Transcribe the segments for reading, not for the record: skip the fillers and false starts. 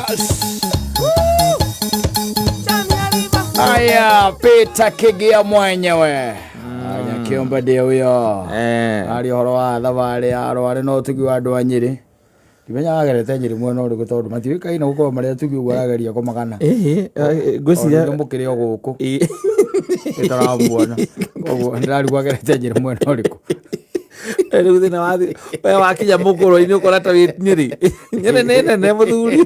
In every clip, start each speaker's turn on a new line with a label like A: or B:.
A: Yes. Aya, Peter Kigia mwenyewe Nyakiomba ndiye huyo. Ari ũhoro wa thabarĩ ya Rware na ũtugi wa andũ a Nyĩrĩ. Ndimenya agerete Nyĩrĩ mwena ũrĩkũ tondũ matiũĩkaine gũkorwo marĩ atugi ũguo arageria kũmagana.
B: Ngwĩciria
A: Tondũ mũkĩrĩ o gũkũ nĩtũramuona. Koguo ndĩrarigwo agerete Nyĩrĩ mwena ũrĩkũ.
B: Rĩu thĩna wa we wakinya mũkũrũ-inĩ ũkora ta wĩ Nyĩrĩ. Nyĩrĩ nĩ nene mũthuri.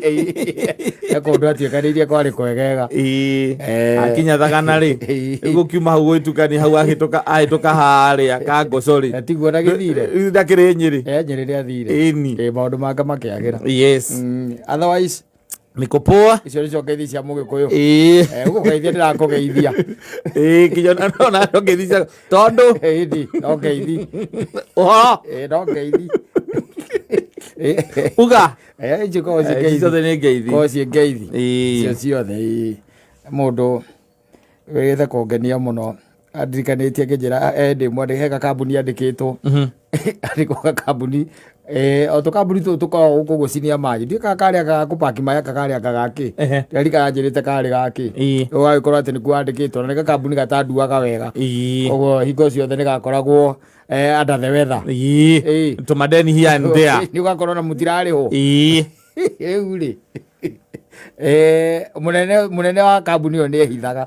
A: He kũndũ atuĩkanĩirie kwarĩ kwegega.
B: Ĩĩ.
A: Eh.
B: Akinya thagana rĩ,
A: Ĩĩ.
B: rĩu gũkiuma hau gũgĩtukania hau ahĩtũka ahĩtũka harĩa Kangoco rĩ.
A: Na tiguo ndagĩthire.
B: Ndakĩrĩ Nyĩrĩ.
A: Eh, Nyĩrĩ nĩathire.
B: Ĩni.
A: Ĩĩ, maũndũ make makĩagĩra.
B: Yes.
A: Otherwise
B: Niko poa.
A: Icio nĩcio ngeithi cia mũgĩkũyũ.
B: Ĩĩ.
A: Eh, ũgũgeithia ndĩrakũgeithia.
B: Ĩĩ, kinya ona no ngeithi cia tondũ
A: Ĩĩ, no ngeithi.
B: Ũhoro.
A: Ĩĩ, no ngeithi.
B: Uga.
A: Eh, icio korwo ciĩ
B: Eh, ici
A: ngeithi.
B: ciothe nĩ ngeithi.
A: Korwo ciĩ ngeithi.
B: Ĩĩ.
A: Icio ciothe, ĩĩ. Mũndũ wĩgĩte kũngenia mũno andirikanĩtie akĩnjĩra ndĩ mwandĩke he gakambuni andĩkĩtwo. Andĩkwo gakambuni o tũkambuni tũtũ tũkoragwo gũkũ ũguo cinia maji. Ndiũĩ kana karĩ anga ga kũpaki maĩ anga karĩ anga gakĩ. Ndirikana anjĩrĩte karĩ gakĩ. Ũgagĩkorwo atĩ nĩkuo andĩkĩtwo na nĩ gakambuni gatanduaga wega. Koguo hingo ciothe nĩ gakoragwo under the weather.
B: Tũmadeni here and there.
A: Nĩ ũgakorwo na mũtirarĩhwo. Rĩu rĩ mũnene mũnene wa kambuni ĩyo nĩ ehithaga.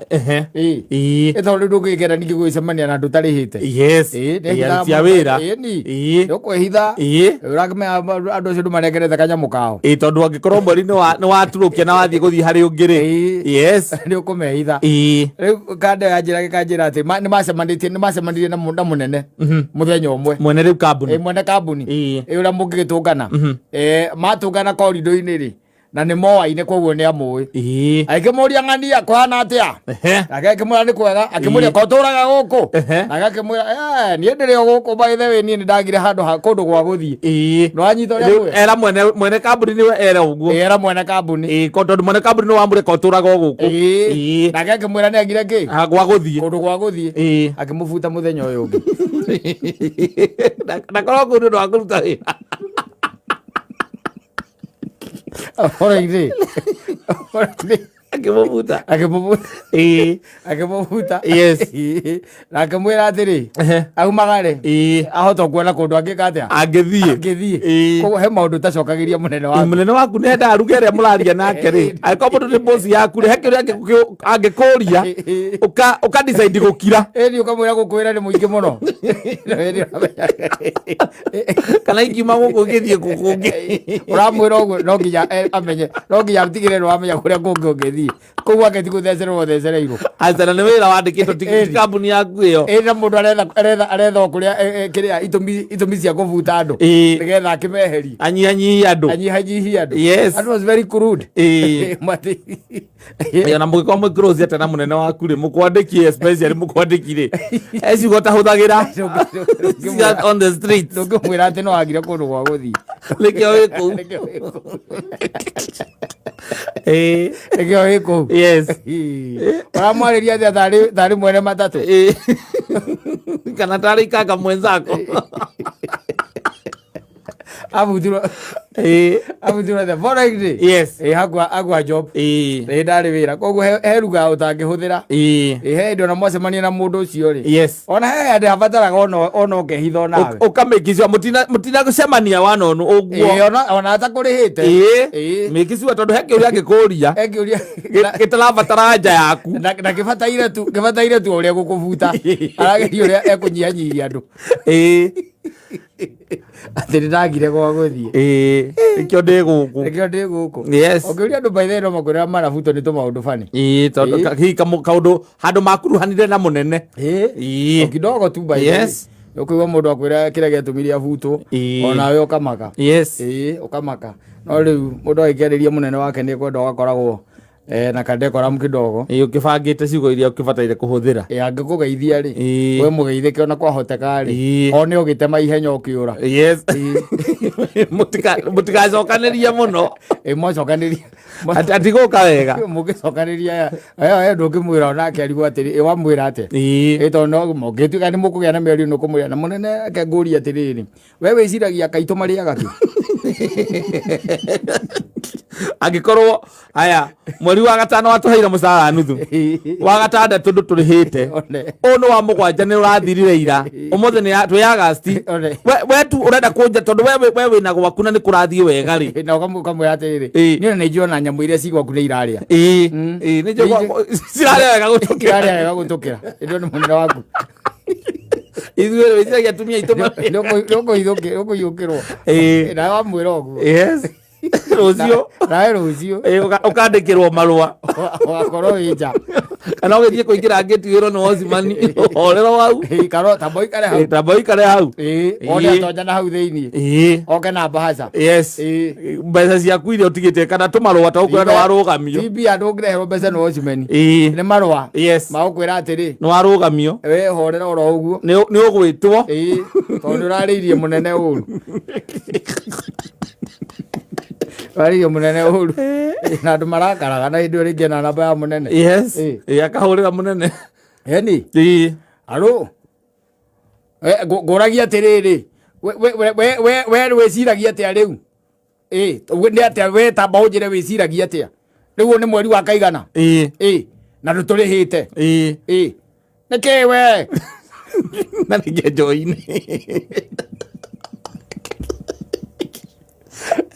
B: Ĩĩ.
A: Ĩ tondũ rĩu ndũngĩkenda ningĩ gũgĩcemania na andũ ũtarĩhĩte.
B: Yes.
A: Ĩĩ, nĩ
B: Ĩĩ,
A: ehithaga
B: aruti a
A: mũno.
B: wĩra.
A: Ĩĩ, ni.
B: Ĩĩ.
A: Nĩ ũkwĩhitha.
B: Ĩĩ.
A: Ũrakĩmenya andũ acio ndũmanengerete kanyamũ kao.
B: Ĩĩ, tondũ angĩkorwo mweri nĩ waturũkia na wathiĩ gũthiĩ harĩ ũngĩ rĩ. Yes.
A: Nĩ ũkũmehitha.
B: Ĩĩ.
A: Rĩu kanda yanjĩra gĩkanjĩra atĩ nĩ macemanĩtie nĩ macemanirie na mũnene mũthenya ũmwe.
B: Mwene rĩu kambuni.
A: Ĩĩ, mwene kambuni.
B: Ĩĩ.
A: Ĩĩ, ũrĩa mũngĩgĩtũngana. Matũngana korido-inĩ rĩ na nĩ moaine koguo nĩ amũĩ.
B: Ĩĩ.
A: Agĩkĩmũria ng'ania kũhana atĩa? Nake akĩmwĩra nĩ kwega, akĩmũria ko ũtũraga gũkũ? Nake akĩmwĩra niĩ ndĩrĩ o gũkũ by the way niĩ nĩ ndagire handũ ha kũndũ gwa gũthiĩ.
B: Ĩĩ.
A: Nĩ wanyita ũrĩa
B: Rĩu
A: ngwĩra?
B: era mwene mwene kambuni nĩwe era ũguo.
A: Ĩĩ, era mwene kambuni.
B: Ĩĩ, ko tondũ mwene kambuni nĩwe wamũreka ũtũraga o gũkũ.
A: Ĩĩ.
B: Ĩĩ.
A: Nake akĩmwĩra nĩ agire kĩ?
B: Ha, gwa gũthiĩ.
A: Kũndũ gwa gũthiĩ.
B: Ĩĩ.
A: Akĩmũbuta mũthenya ũyũ ũngĩ.
B: Ndakorwo kũu nĩ ũndũ wa kũruta wĩra.
A: Horo-inĩ. Horo-inĩ.
B: Akĩmũbuta.
A: Akĩmũbuta.
B: Ĩĩ.
A: Akĩmũbuta.
B: Yes.
A: Ĩĩ. Na akĩmwĩra atĩrĩ,
B: Ehe.
A: aumagare.
B: Ĩĩ.
A: Ahota kuona kũndũ angĩka atĩa?
B: Angĩthiĩ.
A: Angĩthiĩ.
B: Ĩĩ.
A: Koguo he maũndũ ũtacokagĩria mũnene waku.
B: Mũnene waku nĩ endaga ruge ĩrĩa mũraria nake rĩ, angĩkorwo mũndũ nĩ boss yaku rĩ, he kĩũria angĩkũria, ũka decide gũkira.
A: Ĩni ũkamwĩra gũkwĩra nĩ mũingĩ mũno.
B: Kana ingiuma gũkũ ngĩthiĩ kũ kũngĩ.
A: Ũramwĩra ũguo no nginya amenye, no nginya atigĩrĩre nĩ wamenya kũrĩa kũngĩ ũngĩthiĩ. Koguo ake ti gũthecerewo ũthecereirwo.
B: Aca na nĩ wĩra wandĩkĩtwo ti
A: Ĩni.
B: kambuni yaku ĩyo.
A: Ĩni na mũndũ aretha o kũrĩa kĩrĩa itũmi cia kũbuta andũ.
B: Ĩĩ.
A: Nĩgetha akĩmeherie.
B: Anyihanyihie andũ.
A: Anyihanyihie andũ.
B: Yes.
A: That was very crude.
B: Ĩĩ.
A: Mati.
B: Ĩĩ, na mũgĩkorwo mwĩ close atĩa na mũnene waku rĩ, mũkwandĩki especially mũkwandĩki rĩ, he ciugo ũtahũthagĩra. Cia on the street.
A: Ndũngĩmwĩra atĩ no agire kũndũ gwa gũthiĩ.
B: Nĩkĩo wĩ kũu.
A: Nĩkĩo wĩ kũu.
B: Ĩĩ.
A: Nĩkĩo wĩ kũu.
B: Yes.
A: Ĩĩ. Ũramwarĩria atĩa tarĩ mwene matatũ?
B: Ĩĩ. Kana tarĩ ikanga mwenzako.
A: Abutirwo.
B: Ĩĩ.
A: Abutirwo the following day.
B: Yes.
A: Ĩĩ, hakwa job.
B: Ĩĩ.
A: Ĩĩ, ndarĩ wĩra. Koguo he ruga ũtangĩhũthĩra.
B: Ĩĩ.
A: Ĩĩ, he hĩndĩ ona mwacemania na mũndũ ũcio rĩ.
B: Yes.
A: Ona he hĩndĩ habataraga ona ũkehitha onawe.
B: Ũkamĩkicua mũtinagũcemania wanonu ũguo.
A: Ĩĩ, ona atakũrĩhĩte.
B: Ĩĩ.
A: Ĩĩ.
B: Mĩkicua tondũ he kĩũria angĩkũria.
A: He kĩũria.
B: Gĩtarabatara anja yaku.
A: Na kĩbataire tu ũrĩa gũkũbuta. Arageria ũrĩa ekũnyihanyihia andũ.
B: Ĩĩ.
A: Atĩ nĩ ndagire gwa gũthiĩ.
B: Ĩĩ, nĩkĩo ndĩ gũkũ.
A: Nĩkĩo ndĩ gũkũ.
B: Yes.
A: Ũngĩũria andũ by the way no makwĩra marabutwo nĩ tũmaũndũ bani.
B: Ĩĩ, tondũ
A: Ĩĩ.
B: hihi kaũndũ handũ makuruhanire na mũnene.
A: Ĩĩ.
B: Ĩĩ.
A: O kidogo tu by the way.
B: Yes.
A: Ũkũigua mũndũ akwĩra kĩrĩa gĩatũmire abutwo.
B: Ĩĩ.
A: Onawe ũkamaka.
B: Yes.
A: Ĩĩ, ũkamaka. No rĩu mũndũ agĩkĩarĩria mũnene wake nĩ ekwenda ũgakoragwo na kadekoramu kidogo.
B: Ĩĩ, ũkĩbangĩte ciugo iria ũkĩbataire kũhũthĩra.
A: Ĩĩ, angĩkũgeithia rĩ,
B: Ĩĩ.
A: we mũgeithĩke ona kwahoteka rĩ,
B: Ĩĩ.
A: one ũgĩtema ihenya ũkĩũra.
B: Yes. Mũtigacokanĩrie mũno.
A: Ĩĩ, mwacokanĩria.
B: Atigũka wega.
A: Mũgĩcokanĩria, ndũngĩmwĩra onake arigwo atĩrĩ, ĩ, wamwĩra atĩa?
B: Ĩĩ.
A: Ĩ, tondũ no mũngĩtuĩka nĩ mũkũgĩa na mĩario nĩ ũkũmwĩra, na mũnene reke ngũrie atĩrĩrĩ, we wĩciragia kaitũ marĩaga kĩ?
B: Angĩkorwo aya mweri wa gatano watũheire mũcara nuthu, wa gatandatũ ndũtũrĩhĩte,
A: One.
B: ũyũ nĩ wa mũgwanja, nĩ ũrathirire ira, ũmũthĩ nĩ twĩ Agasti.
A: One.
B: We tu ũrenda kũnja tondũ we wĩna gwaku na nĩ kũrathiĩ wega rĩ.
A: Na ũkamwĩra atĩrĩrĩ,
B: Ĩĩ.
A: niĩ ona nĩ njũĩ ona nyamũ iria ci gwaku nĩ irarĩa.
B: Ĩĩ ĩĩ, nĩ njũĩ cirarĩa wega gũtũkĩra.
A: Irarĩa wega gũtũkĩra. Ĩndĩ nĩ mũnene waku.
B: Ithuĩ wĩciragia atumia aitũ
A: Nĩ ũkũhithũkĩrwo.
B: Ĩĩ.
A: Nawe wamwĩra ũguo.
B: Yes, rũciũ.
A: Nawe rũciũ
B: Ĩĩ, ũkandĩkĩrwo marũa.
A: Ũgakorwo wĩ nja.
B: Kana ũgĩthiĩ kũingĩra ngĩti wĩrwo nĩ wocimani horero hau.
A: Ĩĩ, karo tamba ũikare hau.
B: Ĩĩ, tamba ũikare hau.
A: Ĩĩ, one atonya na hau thĩiniĩ. Oke na mbahaca.
B: Yes. Mbeca ciaku iria ũtigĩte kana tũmarũa ta ũkwĩra nĩ warũgamio.
A: Ti mbia, ndũngĩreherwo mbeca nĩ watchman. Nĩ marũa magũkwĩra atĩrĩ,
B: nĩ warũgamio.
A: We horera oro ũguo.
B: Nĩ ũgwĩtwo.
A: Ĩĩ, tondũ nĩ ũrarĩirie mũnene ũru. Ũrarĩirie mũnene ũru. Na andũ marakaraga na hĩndĩ ĩyo rĩngĩ ena namba ya mũnene.
B: Yes.
A: Ĩĩ.
B: Ĩĩ, akahũrĩra mũnene.
A: Eni, aro. Ngũragia atĩrĩrĩ, we wĩciragia atĩa rĩu? Ĩ, ũguo nĩ atĩa, we tamba ũnjĩre wĩciragia atĩa? Rĩu ũyũ nĩ mweri wa kaigana? Ĩ, na ndũtũrĩhĩte. Ĩ, nĩkĩ we?
B: Na ningĩ njohi-inĩ.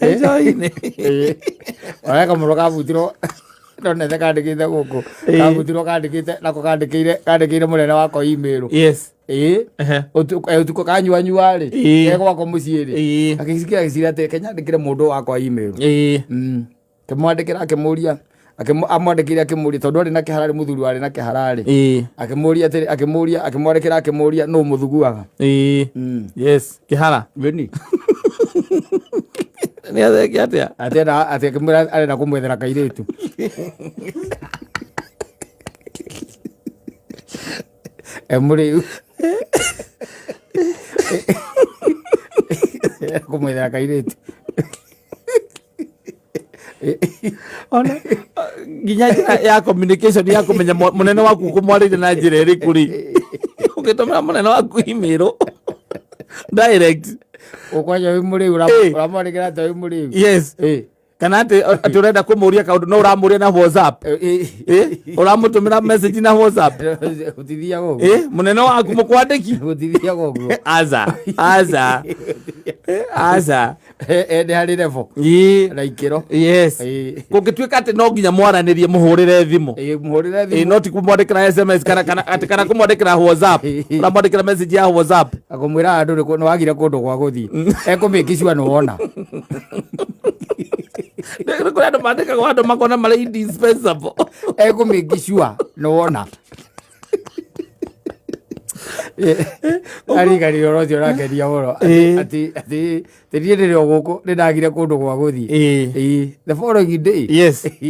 B: Njohi-inĩ.
A: Oya kamũro kabutirwo ndonete kandĩkĩte gũkũ. Kabutirwo kandĩkĩte nako kandĩkĩire mũnene wakwa email. Ĩ, ũtukũ kanyuanyua rĩ, ke gwakwa mũciĩ rĩ. Agĩcikia agĩciria atĩ kenya andĩkĩre mũndũ wakwa email. Akĩmwandĩkĩra akĩmũria, amwandĩkĩire akĩmũria tondũ arĩ na kĩhararĩ, mũthuri warĩ na kĩhararĩ. Akĩmũria atĩrĩ, akĩmũria, akĩmwandĩkĩra akĩmũria nũ mũthuguaga.
B: Yes, kĩhara.
A: Ĩni.
B: Nĩ atheke atĩa?
A: Atĩ atĩ akĩmwĩra arenda kũmwethera kairĩtu. Emũrĩu. Kũmwethera kairĩtu.
B: Ona nginya njĩra ya communication ya kũmenya mũnene waku ũkũmwarĩria na njĩra ĩrĩkũ rĩ, ũgĩtũmĩra mũnene waku email direct.
A: Ũkwanja wĩ mũrĩu, ũramwandĩkĩra atĩ wĩ mũrĩu.
B: Yes. Kana atĩ ũrenda kũmũria kaũndũ no ũramũria na WhatsApp. Ũramũtũmĩra message na WhatsApp.
A: Gũtithiaga ũguo.
B: Mũnene waku mũkwandĩki.
A: Gũtithiaga ũguo.
B: Aca aca. Aca.
A: Ende harĩ level na ikĩro.
B: Yes. Kũngĩtuĩka atĩ no nginya mwaranĩrie, mũhũrĩre thimũ.
A: Ĩĩ, mũhũrĩre thimũ.
B: No ti kũmwandĩkĩra SMS kana atĩ kana kũmwandĩkĩra WhatsApp. Ũramwandĩkĩra message ya WhatsApp.
A: Akamwĩra andũ nĩ wagire kũndũ gwa gũthiĩ. Ekũmĩkicua nĩ wona.
B: Nĩ kũrĩ andũ mandĩkagwo andũ makona marĩ indispensable.
A: Ekũmĩkicua nĩ wona. Ariganire ũhoro ũcio ũrangeria mũno. Atĩ niĩ ndĩrĩ o gũkũ nĩ ndagire kũndũ gwa gũthiĩ. Ĩĩ, the following day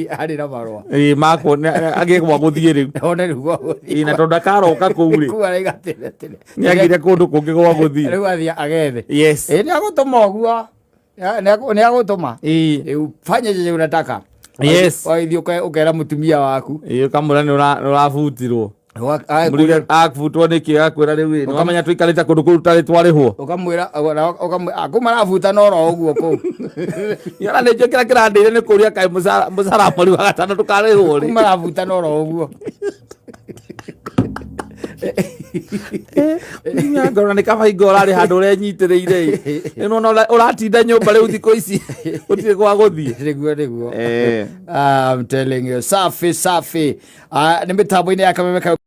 A: arĩ na marũa.
B: Ĩĩ, makwo agĩe gwa gũthiĩ rĩu.
A: One rĩu gwa gũthiĩ.
B: Ĩĩ, na tondũ ndakaroka kũu rĩ,
A: Kũu araiga atĩrĩ,
B: nĩ agĩire kũndũ kũngĩ gwa gũthiĩ.
A: Rĩu athiĩ agethe.
B: Yes.
A: Ĩĩ, nĩ agũtũma ũguo. Nĩ agũtũma. Rĩu fanya chenye unataka. Wagĩthiĩ ũkera mũtumia waku.
B: Ĩĩ, ũkamwĩra nĩ ũrabutirwo. Mũrige abutwo nĩkĩ, akwĩra rĩu ĩ, nĩwamenya tũikarĩte kũndũ kũu tũtarĩ twarĩhwo.
A: Ũkamwĩra kũu marabutana oro ũguo kũu.
B: Ona nĩ njũĩ kĩrĩa kĩrandĩire nĩ kũria kaĩ mũcara mweri wa gatano ndũkarĩhwo rĩ.
A: Kũu marabutana oro ũguo.
B: Ngorora nĩ kaba hingo ũrarĩ handũ ũrenyitĩrĩire ĩ. Nĩ nĩwona ũratinda nyũmba rĩu thikũ ici gũtirĩ gwa gũthiĩ.
A: Nĩguo nĩguo. Ah, I'm telling you, safi safi. Ah, nĩ mĩtambo-inĩ ya Kameme.